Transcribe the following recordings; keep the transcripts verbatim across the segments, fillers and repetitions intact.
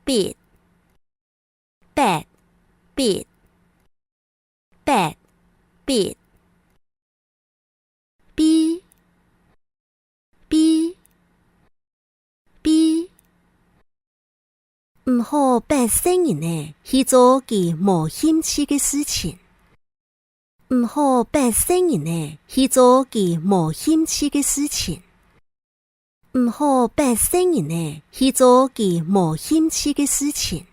筆，筆，筆，筆，筆。 悲，悲，悲。毋好逼細人仔去做佢無興趣个事情。毋好逼細人仔去做佢無興趣个事情。毋好逼細人仔去做佢無興趣个事情。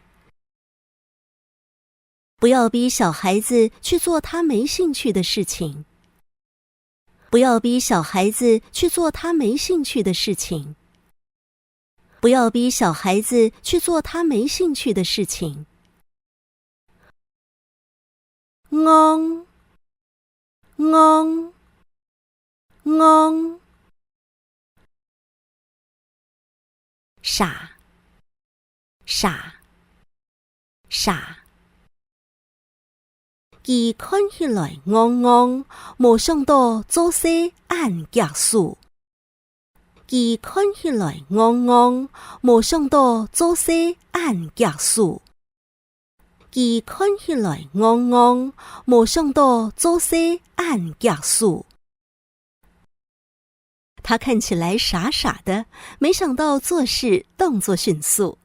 不要逼小孩子去做他没兴趣的事情。不要逼小孩子去做他没兴趣的事情。不要逼小孩子去做他没兴趣的事情。戇， 戇，戇。傻，傻，傻。佢看起來戇戇，無想到做事恁棘手。佢看起來戇戇，無想到做事恁棘手。 佢看起來戇戇，無想到做事恁棘手。他看起來傻傻的，沒想到做事動作迅速。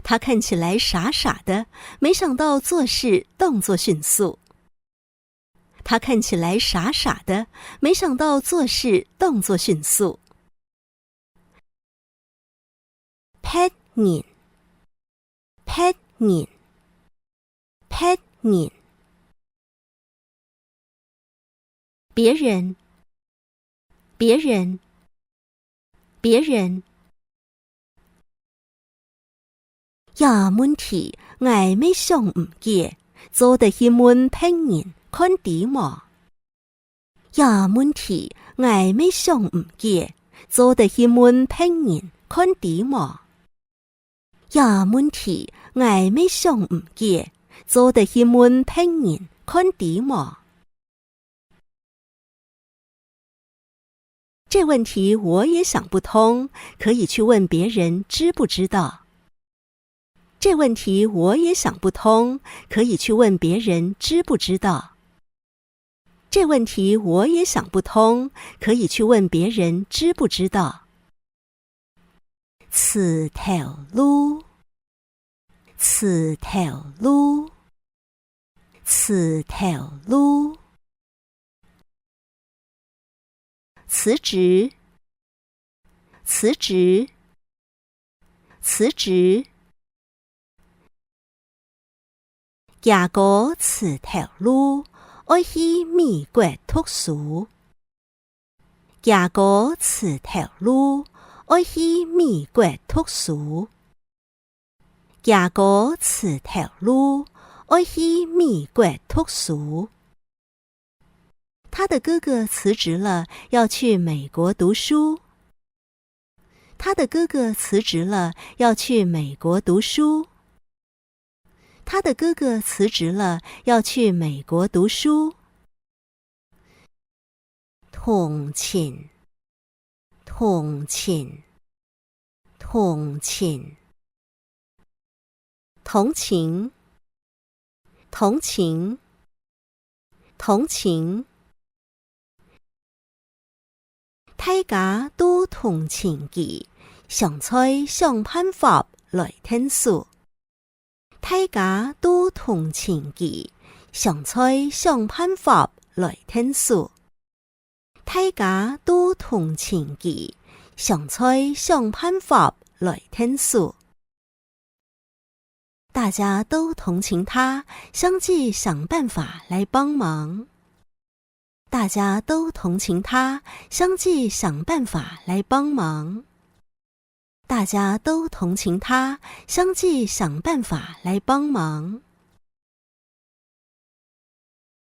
他看起來傻傻的，沒想到做事動作迅速。他看起來傻傻的，沒想到做事動作迅速。 別人，別人，別人。別人，別人，別人。 這問題𠊎乜想毋解，做得去問別人看知無？這問題𠊎乜想毋解，做得去問別人看知無？這問題𠊎乜想毋解，做得去問別人看知無？ 這問題我也想不通，可以去問別人知不知道。這問題我也想不通，可以去問別人知不知道。這問題我也想不通，可以去問別人知不知道。 辭頭路，辭頭路，辭頭路。辭職，辭職，辭職。 厥哥辭頭路，愛去美國讀書。厥哥辭頭路，愛去美國讀書。厥哥辭頭路，愛去美國讀書。 他的哥哥辭職了，要去美國讀書。他的哥哥辭職了，要去美國讀書。他的哥哥辞職了，要去美国读书。同情，同情，同情。 同情，同情，同情。大家都同情佢，常在想辦法來𢯭手。大家都同情佢，常在想辦法來𢯭手。 大家都同情佢，常在想辦法來𢯭手。大家都同情他，相繼想辦法來幫忙。大家都同情他，相繼想辦法來幫忙。 大家都同情他，相繼想辦法來幫忙。